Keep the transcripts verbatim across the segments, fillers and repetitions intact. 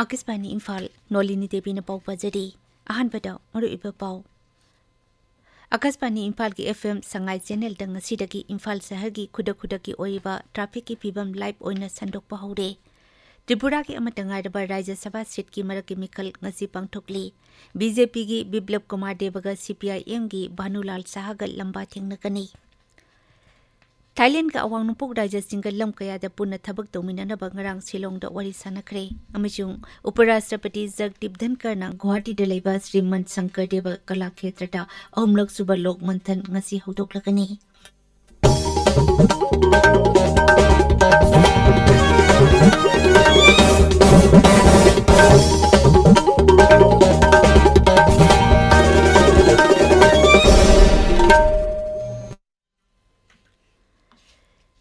ꯑꯀꯥꯁꯕꯥꯅꯤ ꯏꯝꯐꯥꯜ, ꯅꯣꯂꯤꯅꯤ ꯗꯦꯕꯤꯅ ꯄꯥꯎ ꯄꯥꯖꯔꯤ꯫ ꯑꯍꯥꯟꯕꯗ ꯃꯔꯨꯑꯣꯏꯕ ꯄꯥꯎ꯫ ꯑꯀꯥꯁꯕꯥꯅꯤ ꯏꯝꯐꯥꯜꯒꯤ F M ꯁꯉꯥꯏ ꯆꯦꯅꯦꯜꯗ ꯉꯁꯤꯗꯒꯤ ꯏꯝꯐꯥꯜ ꯁꯍꯔꯒꯤ ꯈꯨꯗꯛ ꯈꯨꯗꯛꯀꯤ ꯑꯣꯏꯔꯤꯕ ꯇ꯭ꯔꯥꯐꯤꯛꯀꯤ ꯐꯤꯕꯝ ꯂꯥꯏꯚ ꯑꯣꯏꯅ ꯁꯟꯗꯣꯛꯄ ꯍꯧꯔꯦ꯫ ꯇ꯭ꯔꯤꯄꯨꯔꯥꯒꯤ ꯑꯃꯠꯇ ꯉꯥꯏꯔꯕ ꯔꯥꯖ꯭ꯌ ꯁꯚꯥ ꯁꯤꯠꯀꯤ ꯃꯔꯛꯀꯤ ꯃꯤꯈꯜ ꯉꯁꯤ ꯄꯥꯡꯊꯣꯛꯂꯤ꯫ B J P ꯒꯤ ꯕꯤꯄ꯭ꯂꯕ Kumar ꯗꯦꯕꯒ C P I M ꯒꯤ ꯚꯥꯅꯨꯂꯥꯜ ꯁꯍꯥꯒ ꯂꯝꯕꯥ ꯊꯦꯡꯅꯒꯅꯤ꯫ ꯊꯥꯏꯂꯦꯟꯗꯒ ꯑꯋꯥꯡ ꯅꯣꯡꯄꯣꯛ ꯔꯥꯖ꯭ꯌꯁꯤꯡꯒ ꯂꯝ ꯀꯌꯥꯗ ꯄꯨꯟꯅ ꯊꯕꯛ ꯇꯧꯃꯤꯟꯅꯅꯕ ꯉꯔꯥꯡ ꯁꯤꯂꯣꯡꯗ ꯋꯥꯔꯤ ꯁꯥꯟꯅꯈ꯭ꯔꯦ ꯑꯃꯁꯨꯡ ꯎꯄꯔꯥꯁꯇ꯭ꯔꯄꯇꯤ ꯖꯒꯗꯤꯞ ꯙꯟꯀꯔꯅ ꯒꯨꯋꯥꯍꯥꯇꯤꯗ ꯂꯩꯕ ꯁ꯭ꯔꯤ ꯃꯟ ꯁꯪꯀꯔ ꯗꯦꯕ ꯀꯂꯥ ꯈꯦꯇ꯭ꯔꯗ ꯑꯍꯨꯝꯂꯛ ꯁꯨꯕ ꯂꯣꯛ ꯃꯟꯊꯟ ꯉꯁꯤ ꯍꯧꯗꯣꯛꯂꯒꯅꯤ꯫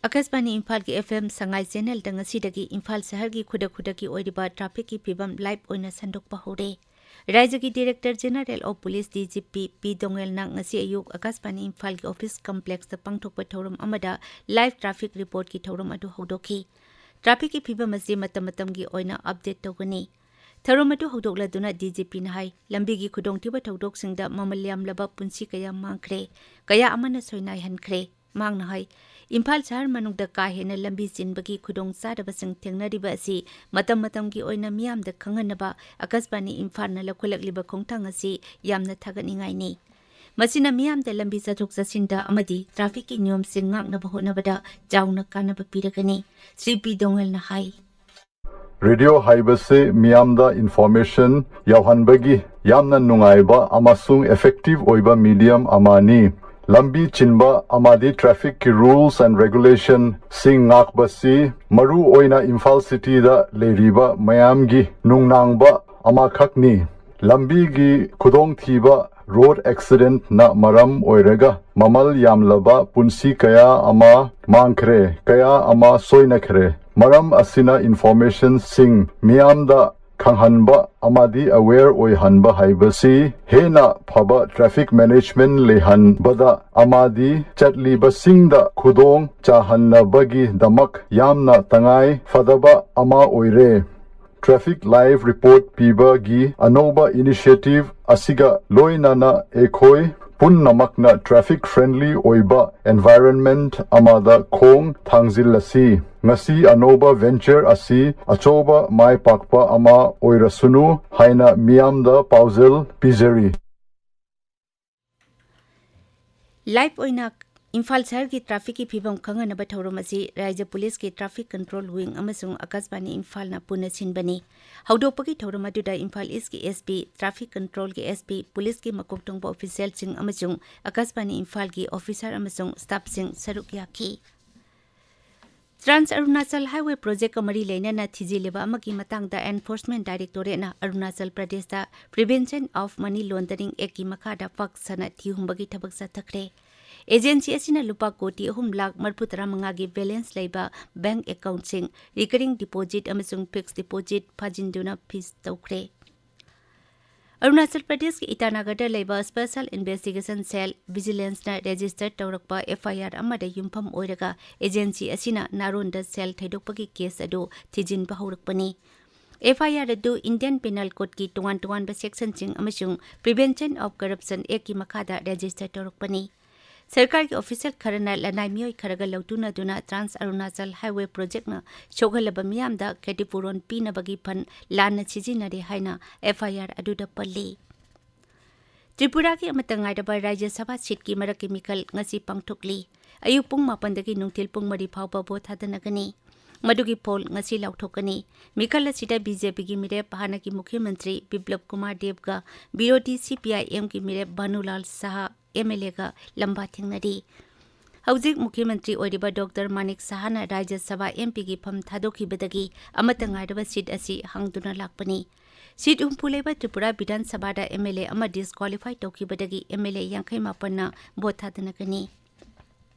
ꯑꯀꯥꯁꯕꯥꯅꯤ ꯏꯝꯐꯥꯜꯒꯤ F M ꯁꯉꯥꯏ ꯆꯦꯅꯦꯜꯗ ꯉꯁꯤꯗꯒꯤ ꯏꯝꯐꯥꯜ ꯁꯍꯔꯒꯤ ꯈꯨꯗꯛ ꯈꯨꯗꯛꯀꯤ ꯑꯣꯏꯔꯤꯕ ꯇ꯭ꯔꯥꯐꯤꯛꯀꯤ ꯐꯤꯕꯝ ꯂꯥꯏꯚ ꯑꯣꯏꯅ ꯁꯟꯗꯣꯛꯄ ꯍꯧꯔꯦ꯫ ꯔꯥꯖ꯭ꯌꯒꯤ Director General of Police D G P ꯄꯤ ꯗꯣꯉꯦꯜꯅ ꯉꯁꯤ ꯑꯌꯨꯛ ꯑꯀꯥꯁꯕꯥꯅꯤ ꯏꯝꯐꯥꯜꯒꯤ ꯑꯣꯐꯤꯁ ꯀꯝꯄ꯭ꯂꯦꯛꯁꯇ ꯄꯥꯡꯊꯣꯛꯄ ꯊꯧꯔꯝ ꯑꯃꯗ ꯂꯥꯏꯚ ꯇ꯭ꯔꯥꯐꯤꯛ ꯔꯤꯄꯣꯔꯠꯀꯤ ꯊꯧꯔꯝ ꯑꯗꯨ ꯍꯧꯗꯣꯛꯈꯤ꯫ ꯇ꯭ꯔꯥꯐꯤꯛꯀꯤ ꯐꯤꯕꯝ ꯑꯁꯤ ꯃꯇꯝ ꯃꯇꯝꯒꯤ ꯑꯣꯏꯅ ꯑꯞꯗꯦꯠ ꯇꯧꯒꯅꯤ꯫ ꯊꯧꯔꯝ ꯑꯗꯨ ꯍꯧꯗꯣꯛꯂꯗꯨꯅ D G Pꯅ ꯍꯥꯏ, ꯂꯝꯕꯤꯒꯤ ꯈꯨꯗꯣꯡꯊꯤꯕ ꯊꯧꯗꯣꯛꯁꯤꯡꯗ ꯃꯃꯜ ꯌꯥꯝꯂꯕ ꯄꯨꯟꯁꯤ ꯀꯌꯥ ꯃꯥꯡꯈ꯭ꯔꯦ, ꯀꯌꯥ ꯑꯃꯅ ꯁꯣꯏꯅꯥꯏꯍꯟꯈ꯭ꯔꯦ꯫ ꯃꯍꯥꯛꯅ ꯍꯥꯏ, ꯏꯝꯐꯥꯜ ꯁꯍꯔ ꯃꯅꯨꯡꯗ ꯀꯥ ꯍꯦꯟꯅ ꯂꯝꯕꯤ ꯆꯤꯟꯕꯒꯤ ꯈꯨꯗꯣꯡꯆꯥꯗꯕꯁꯤꯡ ꯊꯦꯡꯅꯔꯤꯕ ꯑꯁꯤ ꯃꯇꯝ ꯃꯇꯝꯒꯤ ꯑꯣꯏꯅ ꯃꯤꯌꯥꯝꯗ ꯈꯪꯍꯟꯅꯕ ꯑꯀꯥꯁꯕꯥꯅꯤ ꯏꯝꯐꯥꯜꯅ ꯂꯧꯈꯠꯂꯛꯂꯤꯕ ꯈꯣꯡꯊꯥꯡ ꯑꯁꯤ ꯌꯥꯝꯅ ꯊꯥꯒꯠꯅꯤꯡꯉꯥꯏꯅꯤ꯫ ꯃꯁꯤꯅ ꯃꯤꯌꯥꯝꯗ ꯂꯝꯕꯤ ꯆꯠꯊꯣꯛ ꯆꯠꯁꯤꯟꯗ ꯑꯃꯗꯤ ꯇ꯭ꯔꯥꯐꯤꯛꯀꯤ ꯅꯤꯌꯣꯝꯁꯤꯡ ꯉꯥꯛꯅꯕ ꯍꯣꯠꯅꯕꯗ ꯆꯥꯎꯅ ꯀꯥꯟꯅꯕ ꯄꯤꯔꯒꯅꯤ, ꯁ꯭ꯔꯤ ꯄꯤ ꯗꯣꯉꯦꯜꯅ ꯍꯥꯏ꯫ ꯔꯦꯗꯤꯑꯣ ꯍꯥꯏꯕꯁꯤ ꯃꯤꯌꯥꯝꯗ ꯏꯟꯐꯣꯔꯃꯦꯁꯟ ꯌꯧꯍꯟꯕꯒꯤ ꯌꯥꯝꯅ ꯅꯨꯡꯉꯥꯏꯕ ꯑꯃꯁꯨꯡ ꯏꯐꯦꯛꯇꯤꯚ ꯑꯣꯏꯕ ꯃꯤꯗꯤꯌꯝ ꯑꯃꯅꯤ꯫ ꯂꯝꯕꯤ ꯆꯤꯟꯕ ꯑꯃꯗꯤ ꯇ꯭ꯔꯥꯐꯤꯛꯀꯤ rules and regulationꯁꯤꯡ ꯉꯥꯛꯄꯁꯤ ꯃꯔꯨ ꯑꯣꯏꯅ ꯏꯝꯐꯥꯜ ꯁꯤꯇꯤꯗ ꯂꯩꯔꯤꯕ ꯃꯌꯥꯝꯒꯤ ꯅꯨꯡꯅꯥꯡꯕ ꯑꯃꯈꯛꯅꯤ꯫ ꯂꯝꯕꯤꯒꯤ ꯈꯨꯗꯣꯡꯊꯤꯕ, ꯔꯣꯗ ꯑꯦꯛꯁꯤꯗꯦꯟꯠꯅ ꯃꯔꯝ ꯑꯣꯏꯔꯒ ꯃꯃꯜ ꯌꯥꯝꯂꯕ ꯄꯨꯟꯁꯤ ꯀꯌꯥ ꯑꯃ ꯃꯥꯡꯈ꯭ꯔꯦ, ꯀꯌꯥ ꯑꯃ ꯁꯣꯏꯅꯈ꯭ꯔꯦ꯫ ꯃꯔꯝ ꯑꯁꯤꯅ ꯏꯟꯐꯣꯔꯃꯦꯁꯟꯁꯤꯡ ꯃꯤꯌꯥꯝꯗ ꯈꯪꯍꯟꯕ ꯑꯃꯗꯤ ꯑꯋꯦꯌꯔ ꯑꯣꯏꯍꯟꯕ ꯍꯥꯏꯕꯁꯤ ꯍꯦꯟꯅ ꯐꯕ ꯇ꯭ꯔꯥꯐꯤꯛ ꯃꯦꯅꯦꯖꯃꯦꯟꯠ ꯂꯩꯍꯟꯕꯗ ꯑꯃꯗꯤ ꯆꯠꯂꯤꯕꯁꯤꯡꯗ ꯈꯨꯗꯣꯡ ꯆꯥꯍꯟꯅꯕꯒꯤꯗꯃꯛ ꯌꯥꯝꯅ ꯇꯉꯥꯏ ꯐꯗꯕ ꯑꯃ ꯑꯣꯏꯔꯦ꯫ Traffic Live Report ꯄꯤꯕꯒꯤ ꯑꯅꯧꯕ initiative ꯑꯁꯤꯒ ꯂꯣꯏꯅꯅ ꯑꯩꯈꯣꯏ ꯄꯨꯝꯅꯃꯛꯅ traffic friendly ꯑꯣꯏꯕ environment ꯑꯃꯗ ꯈꯣꯡ ꯊꯥꯡꯖꯤꯜꯂꯁꯤ꯫ ꯉꯁꯤ ꯑꯅꯧꯕ venture ꯑꯁꯤ ꯑꯆꯧꯕ ꯃꯥꯏ ꯄꯥꯛꯄ ꯑꯃ ꯑꯣꯏꯔꯁꯅꯨ ꯍꯥꯏꯅ ꯃꯤꯌꯥꯝꯗ ꯄꯥꯎꯖꯦꯜ ꯄꯤꯖꯔꯤ꯫ Live ꯑꯣꯏꯅ ꯏꯝꯐꯥꯜ ꯁꯍꯔꯒꯤ trafficꯀꯤ ꯐꯤꯕꯝ ꯈꯪꯍꯟꯅꯕ ꯊꯧꯔꯝ ꯑꯁꯤ ꯔꯥꯖ꯭ꯌ ꯄꯨꯂꯤꯁꯀꯤ traffic control wing ꯑꯃꯁꯨꯡ ꯑꯀꯥꯁꯕꯥꯅꯤ ꯏꯝꯐꯥꯜꯅ ꯄꯨꯟꯅ ꯁꯤꯟꯕꯅꯤ꯫ ꯍꯧꯗꯣꯛꯄꯒꯤ ꯊꯧꯔꯝ ꯑꯗꯨꯗ ꯏꯝꯐꯥꯜ ꯏꯁꯀꯤ S P, traffic controlꯒꯤ S P, ꯄꯨꯂꯤꯁꯀꯤ ꯃꯀꯣꯛ ꯊꯣꯡꯕ officialꯁꯤꯡ ꯑꯃꯁꯨꯡ ꯑꯀꯥꯁꯕꯥꯅꯤ ꯏꯝꯐꯥꯜꯒꯤ officer ꯑꯃꯁꯨꯡ staffꯁꯤꯡ ꯁꯔꯨꯛ ꯌꯥꯈꯤ꯫ Trans Arunachal Highway projectꯀ ꯃꯔꯤ ꯂꯩꯅꯅ ꯊꯤꯖꯤꯜꯂꯤꯕ ꯑꯃꯒꯤ ꯃꯇꯥꯡꯗ Enforcement Directorateꯅ ꯑꯔꯨꯅꯥꯆꯜ ꯄ꯭ꯔꯗꯦꯁꯇ Prevention of Money Laundering Actꯀꯤ ꯃꯈꯥꯗ ꯄꯥꯛ ꯁꯟꯅ ꯊꯤꯍꯨꯝꯕꯒꯤ ꯊꯕꯛ ꯆꯠꯊꯈ꯭ꯔꯦ꯫ Agency ꯑꯁꯤꯅ ꯂꯨꯄꯥ ꯀꯣꯇꯤ ꯑꯍꯨꯝ ꯂꯥꯈ ꯃꯔꯤꯐꯨ ꯇꯔꯥ ꯃꯉꯥꯒꯤ balance ꯂꯩꯕ bank accountꯁꯤꯡ, recurring deposit ꯑꯃꯁꯨꯡ fixed deposit ꯐꯥꯖꯤꯟꯗꯨꯅ freeze ꯇꯧꯈ꯭ꯔꯦ꯫ ꯑꯔꯨꯅꯥꯆꯜ ꯄ꯭ꯔꯗꯦꯁꯀꯤ ꯏꯇꯥꯅꯒꯔꯗ ꯂꯩꯕ Special Investigation Cell, Vigilanceꯅ register ꯇꯧꯔꯛꯄ F I R ꯑꯃꯗ ꯌꯨꯝꯐꯝ ꯑꯣꯏꯔꯒ agency ꯑꯁꯤꯅ ꯅꯥꯔꯣꯟꯗ cell ꯊꯩꯗꯣꯛꯄꯒꯤ case ꯑꯗꯨ ꯊꯤꯖꯤꯟꯕ ꯍꯧꯔꯛꯄꯅꯤ꯫ F I R ꯑꯗꯨ Indian Penal Codeꯀꯤ ꯇꯣꯉꯥꯟ ꯇꯣꯉꯥꯟꯕ sectionꯁꯤꯡ ꯑꯃꯁꯨꯡ Prevention of Corruption Actꯀꯤ ꯃꯈꯥꯗ register ꯇꯧꯔꯛꯄꯅꯤ꯫ ꯁꯔꯀꯥꯔꯒꯤ official ꯈꯔꯅ ꯂꯅꯥꯏ ꯃꯤꯑꯣꯏ ꯈꯔꯒ ꯂꯧꯇꯨꯅꯗꯨꯅ Trans Arunachal Highway projectꯅ ꯁꯣꯛꯍꯜꯂꯕ ꯃꯤꯌꯥꯝꯗ ꯈꯇꯤꯄꯨꯔꯣꯟ ꯄꯤꯅꯕꯒꯤ fund ꯂꯥꯟꯅ ꯁꯤꯖꯤꯟꯅꯔꯦ ꯍꯥꯏꯅ F I R ꯑꯗꯨꯗ ꯄꯜꯂꯤ꯫ ꯇ꯭ꯔꯤꯄꯨꯔꯥꯒꯤ ꯑꯃꯠꯇ ꯉꯥꯏꯔꯕ ꯔꯥꯖ꯭ꯌ ꯁꯚꯥ seatꯀꯤ ꯃꯔꯛꯀꯤ ꯃꯤꯈꯜ ꯉꯁꯤ ꯄꯥꯡꯊꯣꯛꯂꯤ꯫ ꯑꯌꯨꯛ ꯄꯨꯡ ꯃꯥꯄꯟꯗꯒꯤ ꯅꯨꯡꯊꯤꯜ ꯄꯨꯡ ꯃꯔꯤ ꯐꯥꯎꯕ vote ꯊꯥꯗꯅꯒꯅꯤ꯫ ꯃꯗꯨꯒꯤ poll ꯉꯁꯤ ꯂꯥꯎꯊꯣꯛꯀꯅꯤ꯫ ꯃꯤꯈꯜ ꯑꯁꯤꯗ B J Pꯒꯤ ꯃꯤꯔꯦꯞ ꯍꯥꯟꯅꯒꯤ ꯃꯨꯈ꯭ꯌ ꯃꯟꯇ꯭ꯔꯤ ꯕꯤꯄ꯭ꯂꯕ ꯀꯨꯃꯥꯔ ꯗꯦꯕꯒ ꯕꯤꯔꯣꯙꯤ C P I Mꯒꯤ ꯃꯤꯔꯦꯞ ꯚꯥꯅꯨꯂꯥꯜ ꯁꯍꯥ M L Aꯒ ꯂꯝꯕꯥ ꯊꯦꯡꯅꯔꯤ꯫ ꯍꯧꯖꯤꯛ ꯃꯨꯈ꯭ꯌ ꯃꯟꯇ꯭ꯔꯤ ꯑꯣꯏꯔꯤꯕ ꯗꯣꯛꯇꯔ ꯃꯥꯅꯤꯛ ꯁꯍꯥꯅ ꯔꯥꯖ꯭ꯌ ꯁꯚꯥ M Pꯒꯤ ꯐꯝ ꯊꯥꯗꯣꯛꯈꯤꯕꯗꯒꯤ ꯑꯃꯠꯇ ꯉꯥꯏꯔꯕ seat ꯑꯁꯤ ꯍꯥꯡꯗꯨꯅ ꯂꯥꯛꯄꯅꯤ꯫ Seat ꯍꯨꯝꯐꯨ ꯂꯩꯕ ꯇ꯭ꯔꯤꯄꯨꯔꯥ ꯕꯤꯙꯥꯟ ꯁꯚꯥꯗ M L A ꯑꯃ disqualify ꯇꯧꯈꯤꯕꯗꯒꯤ M L A ꯌꯥꯡꯈꯩ ꯃꯥꯄꯟꯅ vote ꯊꯥꯗꯅꯒꯅꯤ꯫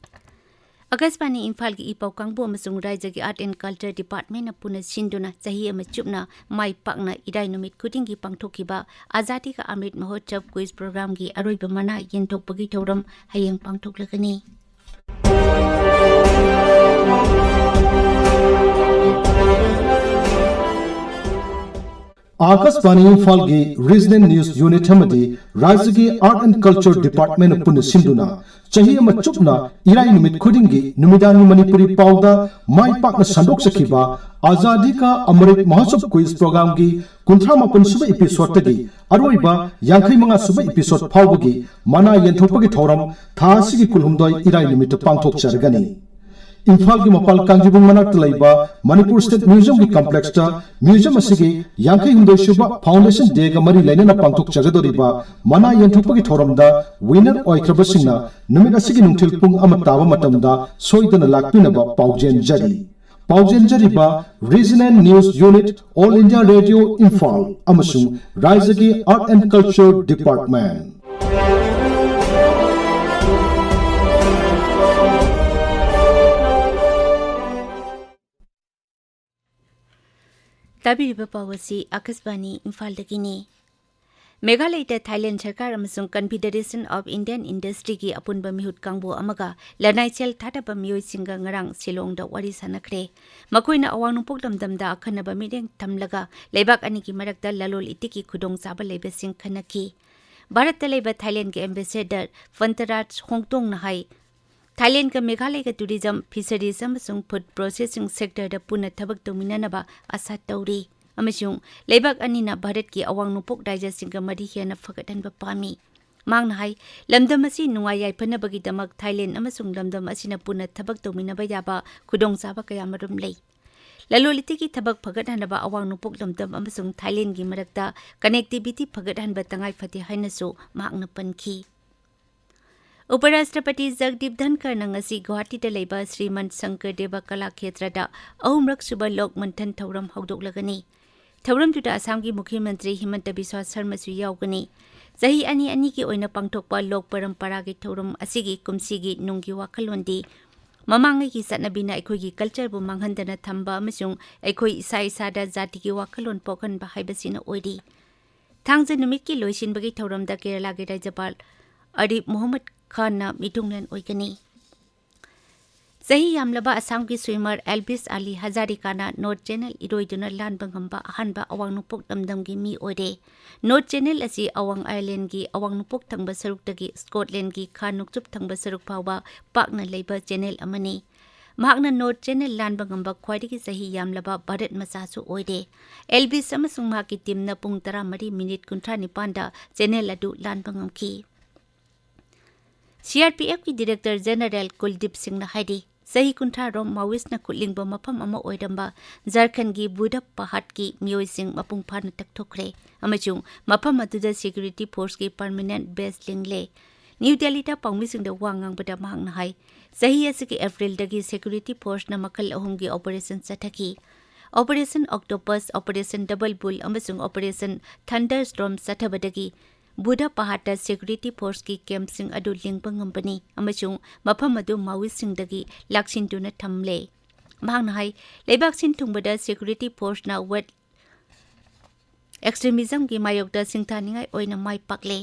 ꯑꯀꯥꯁꯕꯥꯅꯤ ꯏꯝꯐꯥꯜꯒꯤ ꯏ ꯄꯥꯎ ꯀꯥꯡꯕꯨ ꯑꯃꯁꯨꯡ ꯔꯥꯖ꯭ꯌꯒꯤ Art and Culture Departmentꯅ ꯄꯨꯟꯅ ꯁꯤꯟꯗꯨꯅ ꯆꯍꯤ ꯑꯃ ꯆꯨꯞꯅ ꯃꯥꯏ ꯄꯥꯛꯅ ꯏꯔꯥꯏ ꯅꯨꯃꯤꯠ ꯈꯨꯗꯤꯡꯒꯤ ꯄꯥꯡꯊꯣꯛꯈꯤꯕ Azadi Ka Amrit Mahotsav quiz programmeꯒꯤ ꯑꯔꯣꯏꯕ ꯃꯅꯥ ꯌꯦꯟꯊꯣꯛꯄꯒꯤ ꯊꯧꯔꯝ ꯍꯌꯦꯡ ꯄꯥꯡꯊꯣꯛꯂꯒꯅꯤ꯫ ꯑꯥꯀꯥꯁꯕꯥꯅꯤ ꯏꯝꯐꯥꯜꯒꯤ Regional News Unit ꯑꯃꯗꯤ ꯔꯥꯖ꯭ꯌꯒꯤ Art and Culture Department ꯄꯨꯟꯅ ꯁꯤꯟꯗꯨꯅ ꯆꯍꯤ ꯑꯃ ꯆꯨꯞꯅ ꯏꯔꯥꯏ ꯅꯨꯃꯤꯠ ꯈꯨꯗꯤꯡꯒꯤ ꯅꯨꯃꯤꯗꯥꯡꯒꯤ ꯃꯅꯤꯄꯨꯔꯤ ꯄꯥꯎꯗ ꯃꯥꯏ ꯄꯥꯛꯅ ꯁꯟꯗꯣꯛꯆꯈꯤꯕ ꯑꯖꯥꯗꯤ ꯀꯥ ꯑꯃ꯭ꯔꯤꯠ ꯃꯍꯣꯠꯁꯕ quiz programꯒꯤ ꯀꯨꯟꯊ꯭ꯔꯥ ꯃꯥꯄꯟ ꯁꯨꯕ episodeꯇꯒꯤ ꯑꯔꯣꯏꯕ ꯌꯥꯡꯈꯩ ꯃꯉꯥ ꯁꯨꯕ episode ꯐꯥꯎꯕꯒꯤ ꯃꯅꯥ ꯌꯦꯟꯊꯣꯛꯄꯒꯤ ꯊꯧꯔꯝ ꯊꯥ ꯑꯁꯤꯒꯤ ꯀꯨꯟꯍꯨꯝꯗꯣꯏ ꯏꯔꯥꯏ ꯅꯨꯃꯤꯠꯇ ꯄꯥꯡꯊꯣꯛꯆꯔꯒꯅꯤ꯫ ꯏꯝꯐꯥꯜꯒꯤ ꯃꯄꯥꯜ ꯀꯥꯡꯖꯤꯕꯨꯡ ꯃꯅꯥꯛꯇ ꯂꯩꯕ ꯃꯅꯤꯄꯨꯔ State Museumꯒꯤ complexꯇ museum ꯑꯁꯤꯒꯤ ꯌꯥꯡꯈꯩ ꯍꯨꯝꯗꯣꯏ ꯁꯨꯕ Foundation Dayꯒ ꯃꯔꯤ ꯂꯩꯅꯅ ꯄꯥꯡꯊꯣꯛꯆꯒꯗꯧꯔꯤꯕ ꯃꯅꯥ ꯌꯦꯟꯊꯣꯛꯄꯒꯤ ꯊꯧꯔꯝꯗ winner ꯑꯣꯏꯈ꯭ꯔꯕꯁꯤꯡꯅ ꯅꯨꯃꯤꯠ ꯑꯁꯤꯒꯤ ꯅꯨꯡꯊꯤꯜ ꯄꯨꯡ ꯑꯃ ꯇꯥꯕ ꯃꯇꯝꯗ ꯁꯣꯏꯗꯅ ꯂꯥꯛꯄꯤꯅꯕ ꯄꯥꯎꯖꯦꯟꯖꯔꯤ꯫ ꯄꯥꯎꯖꯦꯟꯖꯔꯤꯕ Regional News Unit, All India Radio Imphal ꯑꯃꯁꯨꯡ ꯔꯥꯖ꯭ꯌꯒꯤ Art and Culture Department꯫ ꯇꯥꯕꯤꯔꯤꯕ ꯄꯥꯎ ꯑꯁꯤ ꯑꯀꯥꯁꯕꯥꯅꯤ ꯏꯝꯐꯥꯜꯗꯒꯤꯅꯤ꯫ ꯃꯦꯘꯥꯂꯌꯗ ꯊꯥꯏꯂꯦꯟ ꯁꯔꯀꯥꯔ ꯑꯃꯁꯨꯡ Confederation of Indian Industryꯒꯤ ꯑꯄꯨꯟꯕ ꯃꯤꯍꯨꯠ ꯀꯥꯡꯕꯨ ꯑꯃꯒ ꯂꯅꯥꯏ ꯁꯦꯜ ꯊꯥꯗꯕ ꯃꯤꯑꯣꯏꯁꯤꯡꯒ ꯉꯔꯥꯡ ꯁꯤꯂꯣꯡꯗ ꯋꯥꯔꯤ ꯁꯥꯟꯅꯈ꯭ꯔꯦ꯫ ꯃꯈꯣꯏꯅ ꯑꯋꯥꯡ ꯅꯣꯡꯄꯣꯛ ꯂꯝꯗꯝꯗ ꯑꯈꯟꯅꯕ ꯃꯤꯠꯌꯦꯡ ꯊꯝꯂꯒ ꯂꯩꯕꯥꯛ ꯑꯅꯤꯒꯤ ꯃꯔꯛꯇ ꯂꯂꯣꯟ ꯏꯇꯤꯛꯀꯤ ꯈꯨꯗꯣꯡꯆꯥꯕ ꯂꯩꯕꯁꯤꯡ ꯈꯟꯅꯈꯤ꯫ ꯚꯥꯔꯠꯇ ꯂꯩꯕ ꯊꯥꯏꯂꯦꯟꯒꯤ ambassador ꯐꯟꯇꯔꯥꯖ ꯍꯣꯡꯇꯣꯡꯅ ꯍꯥꯏ, ꯊꯥꯏꯂꯦꯟꯒ ꯃꯦꯘꯥꯂꯌꯒ tourism, fisheries ꯑꯃꯁꯨꯡ food processing sectorꯗ ꯄꯨꯟꯅ ꯊꯕꯛ ꯇꯧꯃꯤꯟꯅꯅꯕ ꯑꯥꯁꯥ ꯇꯧꯔꯤ ꯑꯃꯁꯨꯡ ꯂꯩꯕꯥꯛ ꯑꯅꯤꯅ ꯚꯥꯔꯠꯀꯤ ꯑꯋꯥꯡ ꯅꯣꯡꯄꯣꯛ ꯔꯥꯖ꯭ꯌꯁꯤꯡꯒ ꯃꯔꯤ ꯍꯦꯟꯅ ꯐꯒꯠꯍꯟꯕ ꯄꯥꯝꯃꯤ꯫ ꯃꯍꯥꯛꯅ ꯍꯥꯏ, ꯂꯝꯗꯝ ꯑꯁꯤ ꯅꯨꯡꯉꯥꯏ ꯌꯥꯏꯐꯅꯕꯒꯤꯗꯃꯛ ꯊꯥꯏꯂꯦꯟ ꯑꯃꯁꯨꯡ ꯂꯝꯗꯝ ꯑꯁꯤꯅ ꯄꯨꯟꯅ ꯊꯕꯛ ꯇꯧꯃꯤꯟꯅꯕ ꯌꯥꯕ ꯈꯨꯗꯣꯡꯆꯥꯕ ꯀꯌꯥꯃꯔꯨꯝ ꯂꯩ꯫ ꯂꯂꯣꯟ ꯏꯇꯤꯛꯀꯤ ꯊꯕꯛ ꯐꯒꯠꯍꯟꯅꯕ ꯑꯋꯥꯡ ꯅꯣꯡꯄꯣꯛ ꯂꯝꯗꯝ ꯑꯃꯁꯨꯡ ꯊꯥꯏꯂꯦꯟꯒꯤ ꯃꯔꯛꯇ connectivity ꯐꯒꯠꯍꯟꯕ ꯇꯉꯥꯏ ꯐꯗꯦ ꯍꯥꯏꯅꯁꯨ ꯃꯍꯥꯛꯅ ꯄꯟꯈꯤ꯫ ꯎꯄꯔꯥꯁꯇ꯭ꯔꯄꯇꯤ ꯖꯒꯗꯤꯞ ꯙꯟꯈꯔꯅ ꯉꯁꯤ ꯒꯨꯋꯥꯍꯥꯇꯤꯗ ꯂꯩꯕ ꯁ꯭ꯔꯤꯃꯟ ꯁꯪꯀꯔ ꯗꯦꯕ ꯀꯂꯥ ꯈꯦꯇ꯭ꯔꯗ ꯑꯍꯨꯝꯔꯛ ꯁꯨꯕ ꯂꯣꯛ ꯃꯟꯊꯟ ꯊꯧꯔꯝ ꯍꯧꯗꯣꯛꯂꯒꯅꯤ꯫ ꯊꯧꯔꯝꯗꯨꯗ ꯑꯁꯥꯝꯒꯤ ꯃꯨꯈ꯭ꯌ ꯃꯟꯇ꯭ꯔꯤ ꯍꯤꯃꯟꯇ ꯕꯤꯁ꯭ꯋꯥ ꯁꯔꯃꯁꯨ ꯌꯥꯎꯒꯅꯤ꯫ ꯆꯍꯤ ꯑꯅꯤ ꯑꯅꯤꯒꯤ ꯑꯣꯏꯅ ꯄꯥꯡꯊꯣꯛꯄ ꯂꯣꯛ ꯄꯔꯝꯄꯔꯥꯒꯤ ꯊꯧꯔꯝ ꯑꯁꯤꯒꯤ ꯀꯨꯝꯁꯤꯒꯤ ꯅꯨꯡꯒꯤ ꯋꯥꯈꯜꯂꯣꯟꯗꯤ ꯃꯃꯥꯡꯉꯩꯒꯤ ꯆꯠꯅꯕꯤꯅ ꯑꯩꯈꯣꯏꯒꯤ cultureꯕꯨ ꯃꯥꯡꯍꯟꯗꯅ ꯊꯝꯕ ꯑꯃꯁꯨꯡ ꯑꯩꯈꯣꯏ ꯏꯁꯥ ꯏꯁꯥꯗ ꯖꯥꯇꯤꯒꯤ ꯋꯥꯈꯜꯂꯣꯟ ꯄꯣꯛꯍꯟꯕ ꯍꯥꯏꯕꯁꯤꯅ ꯑꯣꯏꯔꯤ꯫ ꯊꯥꯡꯖ ꯅꯨꯃꯤꯠꯀꯤ ꯂꯣꯏꯁꯤꯟꯕꯒꯤ ꯊꯧꯔꯝꯗ ꯀꯦꯔꯂꯥꯒꯤ ꯔꯥꯖ꯭ꯌꯄꯥꯜ ꯑꯔꯤꯐ ꯃꯨꯍꯝꯃꯗ ꯈꯥꯟꯅ ꯃꯤꯊꯨꯡꯂꯦꯟ ꯑꯣꯏꯒꯅꯤ꯫ ꯆꯍꯤ ꯌꯥꯝꯂꯕ ꯑꯁꯥꯝꯒꯤ swimmer ꯑꯦꯜꯕꯤꯁ ꯑꯂꯤ ꯍꯖꯥꯔꯤꯀꯥꯅ ꯅꯣꯔꯊ ꯆꯦꯅꯦꯜ ꯏꯔꯣꯏꯗꯨꯅ ꯂꯥꯟꯕ ꯉꯝꯕ ꯑꯍꯥꯟꯕ ꯑꯋꯥꯡ ꯅꯣꯡꯄꯣꯛ ꯂꯝꯗꯝꯒꯤ ꯃꯤ ꯑꯣꯏꯔꯦ꯫ ꯅꯣꯔꯊ ꯆꯦꯅꯦꯜ ꯑꯁꯤ ꯑꯋꯥꯡ ꯑꯥꯏꯂꯦꯟꯒꯤ ꯑꯋꯥꯡ ꯅꯣꯡꯄꯣꯛ ꯊꯪꯕ ꯁꯔꯨꯛꯇꯒꯤ ꯁ꯭ꯀꯣꯠꯂꯦꯟꯒꯤ ꯈꯥ ꯅꯣꯡꯆꯨꯞ ꯊꯪꯕ ꯁꯔꯨꯛ ꯐꯥꯎꯕ ꯄꯥꯛꯅ ꯂꯩꯕ ꯆꯦꯅꯦꯜ ꯑꯃꯅꯤ꯫ ꯃꯍꯥꯛꯅ ꯅꯣꯔꯊ ꯆꯦꯅꯦꯜ ꯂꯥꯟꯕ ꯉꯝꯕ ꯈ꯭ꯋꯥꯏꯗꯒꯤ ꯆꯍꯤ ꯌꯥꯝꯂꯕ ꯚꯥꯔꯠ ꯃꯆꯥꯁꯨ ꯑꯣꯏꯔꯦ꯫ ꯑꯦꯜꯕꯤꯁ ꯑꯃꯁꯨꯡ ꯃꯍꯥꯛꯀꯤ ꯇꯤꯝꯅ ꯄꯨꯡ ꯇꯔꯥꯃꯔꯤ ꯃꯤꯅꯤꯠ ꯀꯨꯟꯊ꯭ꯔꯥ ꯅꯤꯄꯥꯟꯗ ꯆꯦꯅꯦꯜ ꯑꯗꯨ ꯂꯥꯟꯕ ꯉꯝꯈꯤ꯫ ꯁꯤ ꯑꯥꯔ ꯄꯤ ꯑꯦꯐꯀꯤ ꯗꯤꯔꯦꯛꯇꯔ ꯖꯦꯅꯔꯦꯜ ꯀꯨꯜꯗꯤꯞ ꯁꯤꯡꯅ ꯍꯥꯏꯔꯤ, ꯆꯍꯤ ꯀꯨꯟꯊ꯭ꯔꯥ ꯔꯣꯝ ꯃꯥꯋꯤꯁꯅ ꯈꯨꯠꯂꯤꯡꯕ ꯃꯐꯝ ꯑꯃ ꯑꯣꯏꯔꯝꯕ ꯖꯔꯈꯟꯒꯤ ꯕꯨꯙ ꯄꯍꯥꯠꯀꯤ ꯃꯤꯑꯣꯏꯁꯤꯡ ꯃꯄꯨꯡ ꯐꯥꯅ ꯇꯛꯊꯣꯛꯈ꯭ꯔꯦ ꯑꯃꯁꯨꯡ ꯃꯐꯝ ꯑꯗꯨꯗ ꯁꯦꯀ꯭ꯌꯨꯔꯤꯇꯤ ꯐꯣꯔꯁꯀꯤ ꯄꯔꯃꯤꯅꯦꯟꯠ ꯕꯦꯁ ꯂꯤꯡꯂꯦ꯫ ꯅ꯭ꯌꯨ ꯗꯦꯜꯂꯤꯗ ꯄꯥꯎꯃꯤꯁꯤꯡꯗ ꯋꯥ ꯉꯥꯡꯕꯗ ꯃꯍꯥꯛꯅ ꯍꯥꯏ, ꯆꯍꯤ ꯑꯁꯤꯒꯤ ꯑꯦꯄ꯭ꯔꯤꯜꯗꯒꯤ ꯁꯦꯀ꯭ꯌꯨꯔꯤꯇꯤ ꯐꯣꯔꯁꯅ ꯃꯈꯜ ꯑꯍꯨꯝꯒꯤ ꯑꯣꯄꯔꯦꯁꯟ ꯆꯠꯊꯈꯤ꯫ Operation octopus, operation double bull ꯑꯃꯁꯨꯡ ꯑꯣꯄꯔꯦꯁꯟ ꯊꯟꯗꯔ ꯁ꯭ꯇꯣꯔꯝ ꯆꯠꯊꯕꯗꯒꯤ ꯕꯨꯙ ꯄꯍꯥꯠꯇ ꯁꯦꯀ꯭ꯌꯨꯔꯤꯇꯤ ꯐꯣꯔꯁꯀꯤ ꯀꯦꯝꯞꯁꯤꯡ ꯑꯗꯨ ꯂꯤꯡꯕ ꯉꯝꯕꯅꯤ ꯑꯃꯁꯨꯡ ꯃꯐꯝ ꯑꯗꯨ ꯃꯥꯋꯤꯁꯁꯤꯡꯗꯒꯤ ꯂꯥꯛꯁꯤꯟꯗꯨꯅ ꯊꯝꯂꯦ꯫ ꯃꯍꯥꯛꯅ ꯍꯥꯏ, ꯂꯩꯕꯥꯛ ꯁꯤꯟ ꯊꯨꯡꯕꯗ ꯁꯦꯀ꯭ꯌꯨꯔꯤꯇꯤ ꯐꯣꯔꯁꯅ ꯋꯦꯠ ꯑꯦꯛꯁꯇ꯭ꯔꯤꯃꯤꯖꯝꯒꯤ ꯃꯥꯌꯣꯛꯇ ꯁꯤꯡꯊꯥꯅꯤꯡꯉꯥꯏ ꯑꯣꯏꯅ ꯃꯥꯏ ꯄꯥꯛꯂꯦ꯫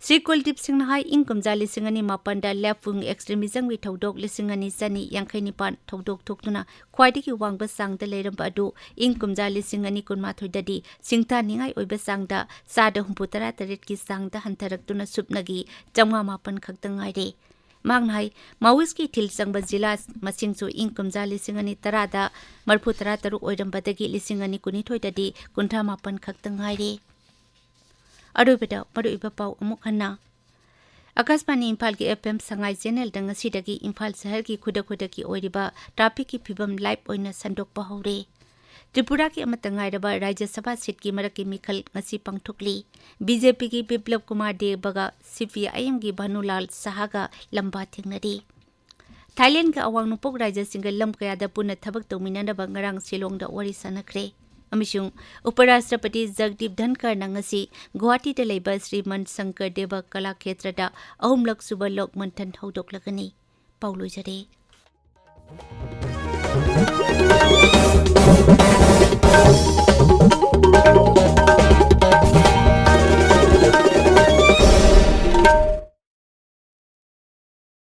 ꯁ꯭ꯔꯤ ꯀꯨꯜꯗꯤꯞ ꯁꯤꯡꯅ ꯍꯥꯏ, ꯏꯪ ꯀꯨꯝꯖꯥ ꯂꯤꯁꯤꯡ ꯑꯅꯤ ꯃꯥꯄꯟꯗ ꯂꯦꯐ ꯋꯤꯡ ꯑꯦꯛꯁꯇ꯭ꯔꯤꯃꯤꯖꯝꯒꯤ ꯊꯧꯗꯣꯛ ꯂꯤꯁꯤꯡ ꯑꯅꯤ ꯆꯅꯤ ꯌꯥꯡꯈꯩ ꯅꯤꯄꯥꯟ ꯊꯧꯗꯣꯛ ꯊꯣꯛꯇꯨꯅ ꯈ꯭ꯋꯥꯏꯗꯒꯤ ꯋꯥꯡꯕ ꯆꯥꯡꯗ ꯂꯩꯔꯝꯕ ꯑꯗꯨ ꯏꯪ ꯀꯨꯝꯖꯥ ꯂꯤꯁꯤꯡ ꯑꯅꯤ ꯀꯨꯟꯃꯥꯊꯣꯏꯗꯗꯤ ꯁꯤꯡꯊꯥꯅꯤꯡꯉꯥꯏ ꯑꯣꯏꯕ ꯆꯥꯡꯗ ꯆꯥꯗ ꯍꯨꯝꯐꯨ ꯇꯔꯥ ꯇꯔꯦꯠꯀꯤ ꯆꯥꯡꯗ ꯍꯟꯊꯔꯛꯇꯨꯅ ꯁꯨꯞꯅꯒꯤ ꯆꯥꯝꯃꯉꯥ ꯃꯥꯄꯟ ꯈꯛꯇ ꯉꯥꯏꯔꯦ꯫ ꯃꯍꯥꯛꯅ ꯍꯥꯏ, ꯃꯥꯋꯤꯁꯀꯤ ꯏꯊꯤꯜ ꯆꯪꯕ ꯖꯤꯂꯥ ꯃꯁꯤꯡꯁꯨ ꯏꯪ ꯀꯨꯝꯖꯥ ꯂꯤꯁꯤꯡ ꯑꯅꯤ ꯇꯔꯥꯗ ꯃꯔꯤꯐꯨ ꯇꯔꯥ ꯇꯔꯨꯛ ꯑꯣꯏꯔꯝꯕꯗꯒꯤ ꯂꯤꯁꯤꯡ ꯑꯅꯤ ꯀꯨꯟꯅꯤꯊꯣꯏꯗꯗꯤ ꯀꯨꯟꯊ꯭ꯔꯥ ꯃꯥꯄꯟ ꯈꯛꯇ ꯉꯥꯏꯔꯦ꯫ ꯑꯔꯣꯏꯕꯗ ꯃꯔꯨꯑꯣꯏꯕ ꯄꯥꯎ ꯑꯃꯨꯛ ꯍꯟꯅ꯫ ꯑꯀꯥꯁꯕꯥꯅꯤ ꯏꯝꯐꯥꯜꯒꯤ ꯑꯦꯐ ꯑꯦꯝ ꯁꯉꯥꯏ ꯆꯦꯅꯦꯜꯗ ꯉꯁꯤꯗꯒꯤ ꯏꯝꯐꯥꯜ ꯁꯍꯔꯒꯤ ꯈꯨꯗꯛ ꯈꯨꯗꯛꯀꯤ ꯑꯣꯏꯔꯤꯕ ꯇ꯭ꯔꯥꯐꯤꯛꯀꯤ ꯐꯤꯕꯝ ꯂꯥꯏꯚ ꯑꯣꯏꯅ ꯁꯟꯗꯣꯛꯄ ꯍꯧꯔꯦ꯫ ꯇ꯭ꯔꯤꯄꯨꯔꯥꯒꯤ ꯑꯃꯠꯇ ꯉꯥꯏꯔꯕ ꯔꯥꯖ꯭ꯌ ꯁꯚꯥ ꯁꯤꯠꯀꯤ ꯃꯔꯛꯀꯤ ꯃꯤꯈꯜ ꯉꯁꯤ ꯄꯥꯡꯊꯣꯛꯂꯤ꯫ ꯕꯤ ꯖꯦ ꯄꯤꯒꯤ ꯕꯤꯄ꯭ꯂꯕ ꯀꯨꯃꯥꯔ ꯗꯦꯕꯒ ꯁꯤ ꯄꯤ ꯑꯥꯏ ꯑꯦꯝꯒꯤ ꯚꯥꯅꯨꯂꯥꯜ ꯁꯍꯥꯒ ꯂꯝꯕꯥ ꯊꯦꯡꯅꯔꯤ꯫ ꯊꯥꯏꯂꯦꯟꯗꯒ ꯑꯋꯥꯡ ꯅꯣꯡꯄꯣꯛ ꯔꯥꯖ꯭ꯌꯁꯤꯡꯒ ꯂꯝ ꯀꯌꯥꯗ ꯄꯨꯟꯅ ꯊꯕꯛ ꯇꯧꯃꯤꯟꯅꯅꯕ ꯉꯔꯥꯡ ꯁꯤꯂꯣꯡꯗ ꯋꯥꯔꯤ ꯁꯥꯟꯅꯈ꯭ꯔꯦ꯫ ꯑꯃꯁꯨꯡ ꯎꯄꯔꯥꯁꯇ꯭ꯔꯄꯇꯤ ꯖꯒꯗꯤꯞ ꯙꯟꯀꯔꯅ ꯉꯁꯤ ꯒꯨꯋꯥꯍꯥꯇꯤꯗ ꯂꯩꯕ ꯁ꯭ꯔꯤ ꯃꯟ ꯁꯪꯀꯔ ꯗꯦꯕ ꯀꯂꯥ ꯈꯦꯇ꯭ꯔꯗ ꯑꯍꯨꯝꯂꯛ ꯁꯨꯕ ꯂꯣꯛ ꯃꯟꯊꯟ ꯍꯧꯗꯣꯛꯂꯒꯅꯤ꯫ ꯄꯥꯎ ꯂꯣꯏꯖꯔꯦ꯫